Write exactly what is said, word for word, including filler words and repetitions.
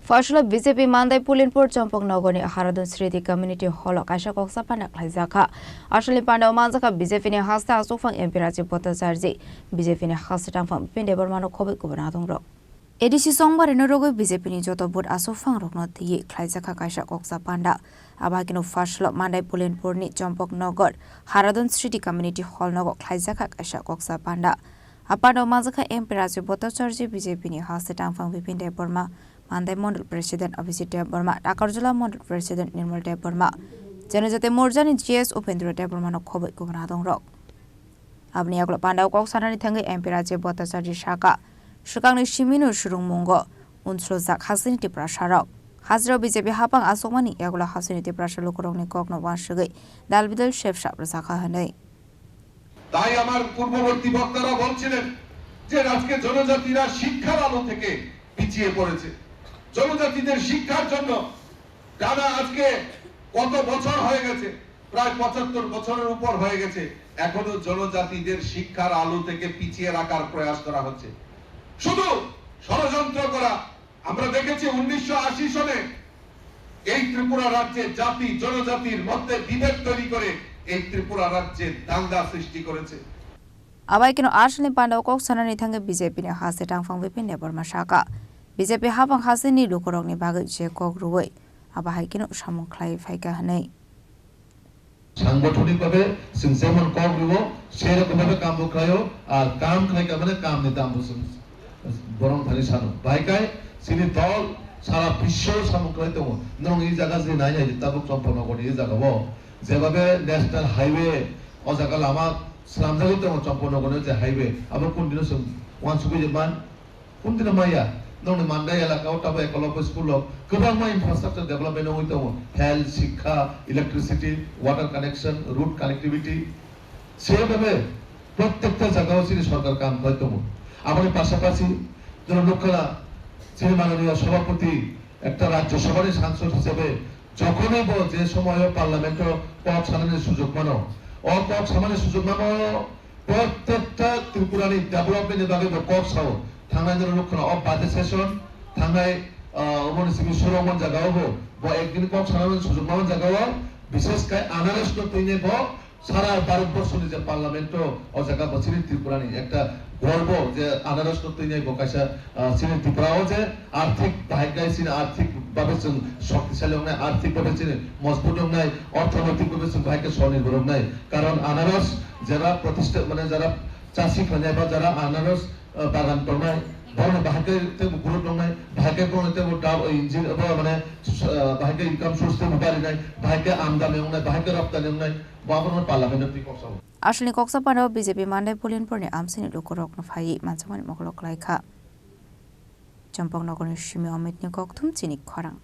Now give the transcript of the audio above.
Phasalo B J P Mandai Pulinpur Chompok Nogorni Haradon Sriti Community Hall o kaisa koksa panda khlaijakha. Asalni pandao manjakha B J P ni haste aswkphang M P Rajiv Bhattacharjee, B J P ni haste tangphang Bipin Debbarma no khobwi kubun adongrok. A D C chongbarino rwgwi B J P ni joto booth aswkphang rokno twiwi khlaijakha kaisa koksa panda. Abo haikhe no phasalo Mandai Pulinpurni Chompok Nogor Haradon Sriti Community Hall nogo khlaijakha kaisa koksa panda. A pandao manjakha M P Rajiv Bhattacharjee, B J P ni haste tangphang Bipin Debbarma, Mandai Mondol President Abhijit Debbarma, Takarjala Mondol President Nirmal Debbarma, Janajati Morjani G S Upendra Debbarma no khobwi kubun adongrok. Aboni yagulo pandao kok sanani thangwi M P Rajiv Bhattacharjee sakha, swkangni simino swrwngmungo unsrojak hasteni Tiprasarok. Hasteo B J P hapang aswkmani yagulo hasteni Tiprasa lukurokni kokno uansugwi dalbidal sepsap rwjakha hwnwi. তাই আমার পূর্ববর্তী বক্তারা বলছিলেন যে আজকে জনজাতিরা শিক্ষার আলো থেকে পিছিয়ে পড়েছে। জনজাতিদের শিক্ষার জন্য টানা আজকে কত বছর হয়ে গেছে, প্রায় পঁচাত্তর বছরের উপর হয়ে গেছে, এখনো জনজাতিদের শিক্ষার আলো থেকে পিছিয়ে রাখার প্রয়াস করা হচ্ছে। শুধু ষড়যন্ত্র করা। আমরা দেখেছি উনিশশো আশি সনে এই ত্রিপুরা রাজ্যে জাতি জনজাতির মধ্যে বিভেদ তৈরি করে এই ত্রিপুরা রাজ্যে দাঙ্গা সৃষ্টি করেছে। Abai keno asalni pandao kok sanani thangwi B J P ni haste tangphang Bipin Debbarma sakha, B J P hapang hasteni lukurokni bagwi je kok rwui abo hai keno samung khlai phaikha hwnwi. সাংগঠনিক ভাবে chwng jemon kok rwo, সেই রকম ভাবে কাম bo khlaio, ar kam khlai ka mane kam ni dam bo chwng borong thani sano. Bahai kai chini dol sara biswo samung khlai tongo. Nwng i jaga je nai nai tabuk Chompok Nogor ni i jaga o jebabe national highway o jaga lama slamjagwi tongo Chompok Nogor ni je highway abo kun dino chwng uansugwi je man Kundina maya, nongni Mandai elaka o tabo Ekolobya school o kwbangma infrastructure development wngwi tongo, health, shikkha, electricity, water connection, road connectivity. Seibabe prottekta jaga o chini sorkar kam khlai tongo. Aboni pasapasi, jono nukha chini mananiya sabhapati, ekta Rajya Sabhani sangsod hisabe jokhonwi bo je somoyo parliament o kok sanani sujog mano, o kok samani sujog mano, Prottekta Tripurani development ni bagwi bo kok sao. Thangnai norok nukha o budget session, thangnai, ah, oboni simi surokmani jaga o bo, bo ekdin kok sanani sujukmani jaga o, bishes khai anaros no twinai bo sara Bharat borso ni je parliament o, o jaga bo chini Tripura ni ekta gorbo je anaros no twinai bo kaisa, ah, chini Tripura o je Arthik bahai khe chini arthik babe chwng shoktisali wngnai, arthik babe chini mojbut wngnai, orthonoitik babe chwng bahai khe sonirbhor wngnai. Karon anaros jara protista, mane jara chasi khlainai ba jara anaros, ah, bagan tongnai, borokno bahai khe teibo growth wngnai, bahai khe borokno teibo dab, engine, ba mane, ah, bahai khe income source teibo barinai, bahai khe amdani wngnai, bahai khe raptani wngnai, bo abono parliament o twi kok sao. Asalni koksa panda o B J P Mandai Pulinpur ni amchaini lukurokno phaiwi manjakmani mokolo khlaikha. Chompok Nogorni simi Omitni kokthum chini khorang.